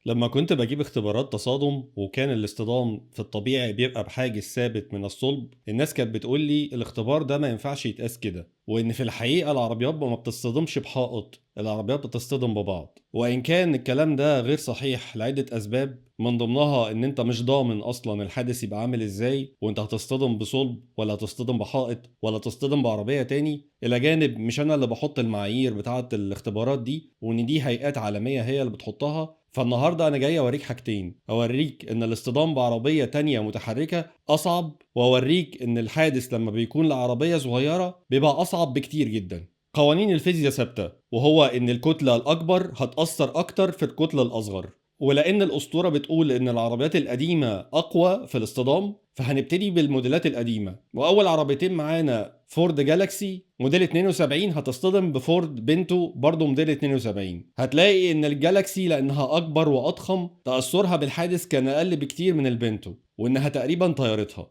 لما كنت بجيب اختبارات تصادم وكان الاصطدام في الطبيعي بيبقى بحاجز ثابت من الصلب، الناس كانت بتقول لي الاختبار ده ما ينفعش يتقاس كده، وان في الحقيقة العربيات ما بتصطدمش بحائط، العربيات بتصطدم ببعض. وان كان الكلام ده غير صحيح لعدة اسباب، من ضمنها ان انت مش ضامن اصلا الحادث يبقى عامل ازاي، وانت هتصطدم بصلب ولا هتصطدم بحائط ولا تصطدم بعربيه تاني. الى جانب مش انا اللي بحط المعايير بتاعه الاختبارات دي، وان دي هيئات عالمية هي اللي بتحطها. فالنهارده انا جاي اوريك حاجتين، اوريك ان الاصطدام بعربيه تانية متحركة اصعب، واوريك ان الحادث لما بيكون لعربيه صغيرة بيبقى اصعب بكتير جدا. قوانين الفيزياء ثابتة، وهو ان الكتلة الاكبر هتاثر اكتر في الكتلة الاصغر. ولان الاسطورة بتقول ان العربيات القديمة اقوى في الاصطدام، فهنبتدي بالموديلات القديمة. واول عربيتين معانا فورد جالاكسي موديل 72 هتصطدم بفورد بنتو برضه موديل 72. هتلاقي ان الجالاكسي لانها اكبر واضخم تاثرها بالحادث كان اقل بكتير من البنتو، وانها تقريبا طيارتها.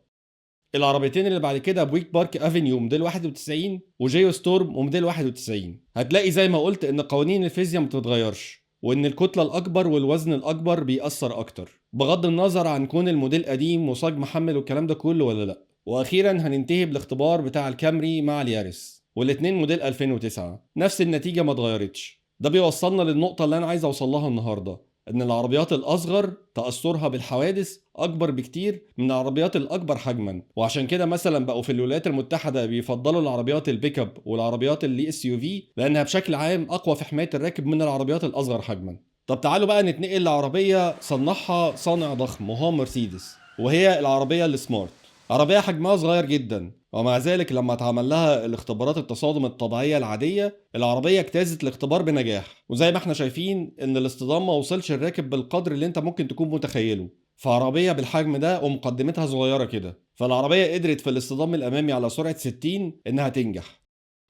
العربيتين اللي بعد كده بويك بارك افنيو موديل 91 وجيو ستورم وموديل 91. هتلاقي زي ما قلت ان قوانين الفيزياء ما بتتغيرش، وان الكتلة الاكبر والوزن الاكبر بيأثر اكتر، بغض النظر عن كون الموديل قديم وصاج محمل والكلام ده كله ولا لا. واخيرا هننتهي بالاختبار بتاع الكامري مع اليارس، والاتنين موديل 2009، نفس النتيجة ما اتغيرتش. ده بيوصلنا للنقطة اللي انا عايز اوصل لها النهارده، ان العربيات الاصغر تاثرها بالحوادث اكبر بكتير من العربيات الاكبر حجما. وعشان كده مثلا بقوا في الولايات المتحدة بيفضلوا العربيات البيك اب والعربيات اللي SUV، لانها بشكل عام اقوى في حماية الراكب من العربيات الاصغر حجما. طب تعالوا بقى نتنقل لعربيه صنعها صانع ضخم وهو مرسيدس، وهي العربية السمارت. عربية حجمها صغير جدا، ومع ذلك لما اتعمل لها الاختبارات التصادم الطبيعية العادية العربية اجتازت الاختبار بنجاح. وزي ما احنا شايفين ان الاصطدام ما وصلش الراكب بالقدر اللي انت ممكن تكون متخيله، فعربية بالحجم ده ومقدمتها صغيرة كده، فالعربية قدرت في الاصطدام الامامي على سرعة 60 انها تنجح.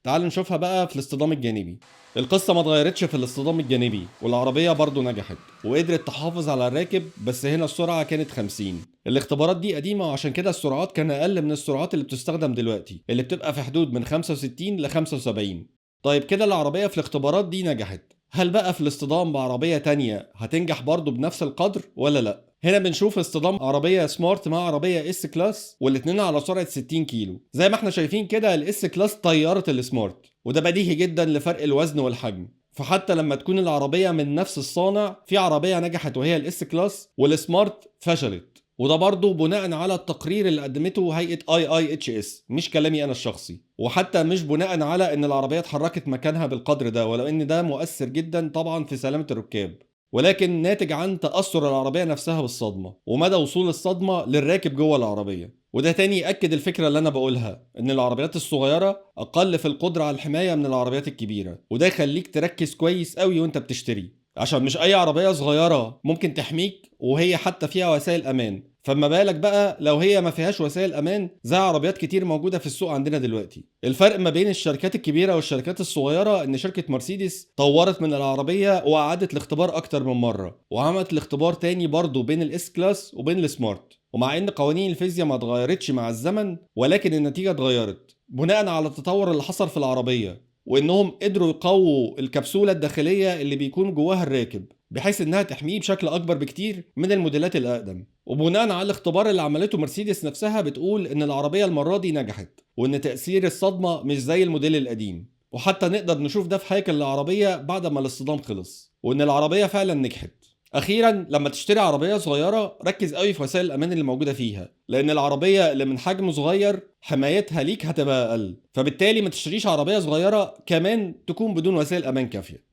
تعالوا نشوفها بقى في الاصطدام الجانبي. القصة ما اتغيرتش في الاصطدام الجانبي، والعربية برضو نجحت وقدرت تحافظ على الراكب، بس هنا السرعة كانت 50. الاختبارات دي قديمة وعشان كده السرعات كان أقل من السرعات اللي بتستخدم دلوقتي، اللي بتبقى في حدود من 65 ل 75. طيب كده العربية في الاختبارات دي نجحت، هل بقى في الاصطدام بعربية تانية هتنجح برضو بنفس القدر ولا لا؟ هنا بنشوف اصطدام عربية سمارت مع عربية S Class، والاتنين على سرعة 60 كيلو. زي ما احنا شايفين كده ال S Class طيرت السمارت، وده بديهي جدا لفرق الوزن والحجم. فحتى لما تكون العربية من نفس الصانع، في عربية نجحت وهي ال S Class والسمارت فشلت، وده برضه بناء على التقرير اللي قدمته هيئة IIHS، مش كلامي انا الشخصي، وحتى مش بناء على ان العربية اتحركت مكانها بالقدر ده، ولو ان ده مؤثر جدا طبعا في سلامة الركاب، ولكن ناتج عن تأثر العربية نفسها بالصدمة ومدى وصول الصدمة للراكب جوه العربية. وده تاني يأكد الفكرة اللي أنا بقولها، إن العربيات الصغيرة أقل في القدرة على الحماية من العربيات الكبيرة، وده يخليك تركز كويس قوي وأنت بتشتري، عشان مش أي عربية صغيرة ممكن تحميك وهي حتى فيها وسائل أمان، فما بالك بقى لو هي ما فيهاش وسائل امان زي عربيات كتير موجودة في السوق عندنا دلوقتي. الفرق ما بين الشركات الكبيرة والشركات الصغيرة ان شركة مرسيدس طورت من العربية واعادت الاختبار اكتر من مرة، وعملت الاختبار تاني برضه بين ال S Class وبين السمارت. ومع ان قوانين الفيزياء ما اتغيرتش مع الزمن، ولكن النتيجة اتغيرت بناء على التطور اللي حصل في العربية، وانهم قدروا يقووا الكبسولة الداخلية اللي بيكون جواها الراكب بحيث انها تحميه بشكل اكبر بكتير من الموديلات الاقدم. وبناء على الاختبار اللي عملته مرسيدس نفسها بتقول ان العربية المرة دي نجحت، وان تاثير الصدمة مش زي الموديل القديم، وحتى نقدر نشوف ده في هيكل العربية بعد ما الاصطدام خلص، وان العربية فعلا نجحت. اخيرا لما تشتري عربية صغيرة ركز قوي في وسائل الامان اللي موجودة فيها، لان العربية اللي من حجم صغير حمايتها ليك هتبقى اقل، فبالتالي ما تشتريش عربية صغيرة كمان تكون بدون وسائل امان كافيه.